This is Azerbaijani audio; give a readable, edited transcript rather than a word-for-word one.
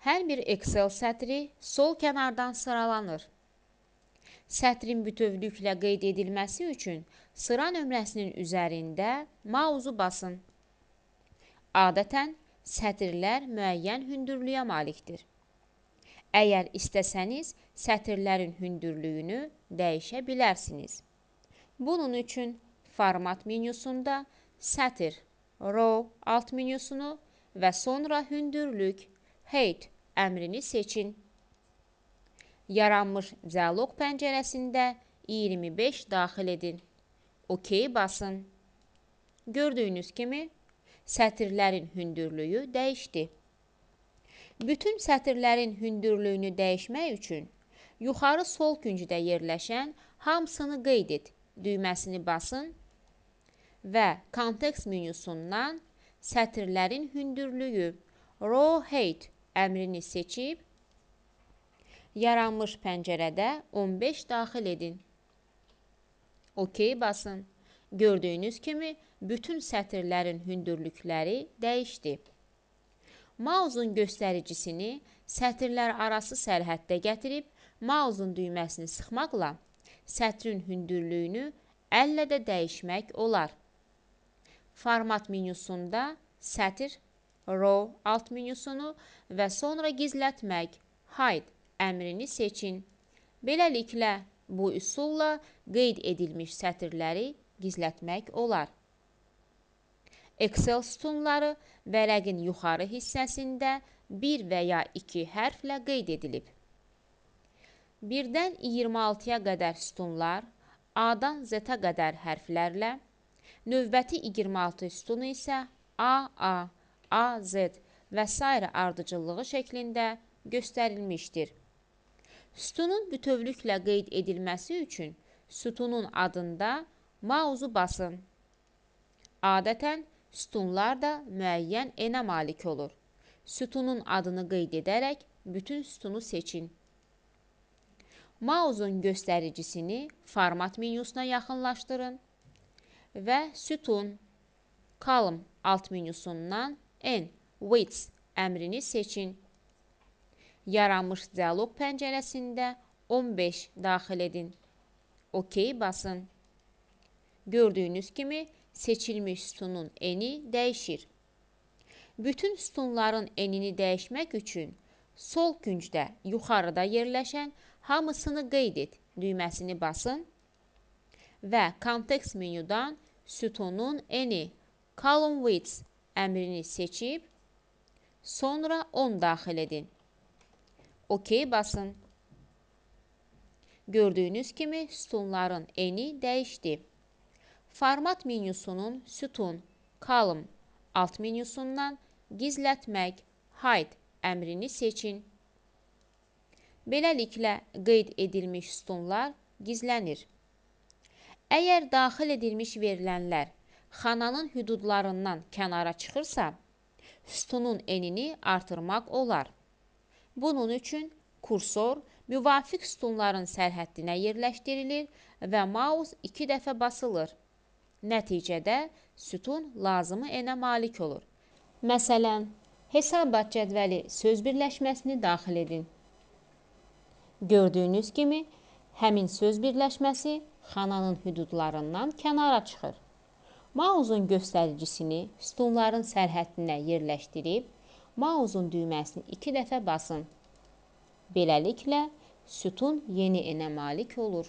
Hər bir Excel sətri sol kənardan sıralanır. Sətrin bütövlüklə qeyd edilməsi üçün sıra nömrəsinin üzərində mauzu basın. Adətən sətirlər müəyyən hündürlüyə malikdir. Əgər istəsəniz, sətirlərin hündürlüyünü dəyişə bilərsiniz. Bunun üçün Format menyusunda Sətir, Row alt menyusunu və sonra Hündürlük, Height əmrini seçin. Yaranmış dialoq pəncərəsində 25 daxil edin. OK basın. Gördüyünüz kimi sətirlərin hündürlüyü dəyişdi. Bütün sətirlərin hündürlüyünü dəyişmək üçün yuxarı sol küncdə yerləşən Hamısını qeyd et düyməsini basın və kontekst menyusundan Sətirlərin hündürlüyü, Row Height əmrini seçib yaranmış pəncərədə 15 daxil edin. OK basın. Gördüyünüz kimi bütün sətirlərin hündürlükləri dəyişdi. Mauzun göstəricisini sətirlər arası sərhəddə gətirib mauzun düyməsini sıxmaqla sətrin hündürlüyünü əllə də dəyişmək olar. Format menyusunda Sətir, Row alt menyusunu və sonra Gizlətmək, Hide əmrini seçin. Beləliklə, bu üsulla qeyd edilmiş sətirləri gizlətmək olar. Excel sütunları vərəqin yuxarı hissəsində bir və ya iki hərflə qeyd edilib. 1-dən 26-ya qədər sütunlar A-dan Z-ə qədər hərflərlə, növbəti 26 sütunu isə A, A, A, Z və sairə ardıcıllığı şəklində göstərilmişdir. Sütunun bütövlüklə qeyd edilməsi üçün sütunun adında mauzu basın. Adətən sütunlar da müəyyən enə malik olur. Sütunun adını qeyd edərək bütün sütunu seçin. Mauzun göstəricisini format menyusuna yaxınlaşdırın və Sütun, Column alt menyusundan En, Width əmrini seçin. Yaranmış dialoq pəncərəsində 15 daxil edin. OK basın. Gördüyünüz kimi seçilmiş sütunun eni dəyişir. Bütün sütunların enini dəyişmək üçün sol küncdə yuxarıda yerləşən Hamısını qeyd et düyməsini basın və kontekst menyudan Sütunun eni, Column Width əmrini seçib sonra 10 daxil edin. OK basın. Gördüyünüz kimi sütunların eni dəyişdi. Format menyusunun Sütun, Column alt menyusundan Gizlətmək, Hide əmrini seçin. Beləliklə, qeyd edilmiş sütunlar gizlənir. Əgər daxil edilmiş verilənlər xananın hüdudlarından kənara çıxırsa, sütunun enini artırmaq olar. Bunun üçün kursor müvafiq sütunların sərhəddinə yerləşdirilir və maus iki dəfə basılır. Nəticədə sütun lazımı enə malik olur. Məsələn, hesabat cədvəli söz birləşməsini daxil edin. Gördüyünüz kimi, həmin söz birləşməsi xananın hüdudlarından kənara çıxır. Mauzun göstəricisini sütunların sərhəddinə yerləşdirib, mauzun düyməsini iki dəfə basın. Beləliklə, sütun yeni enə malik olur.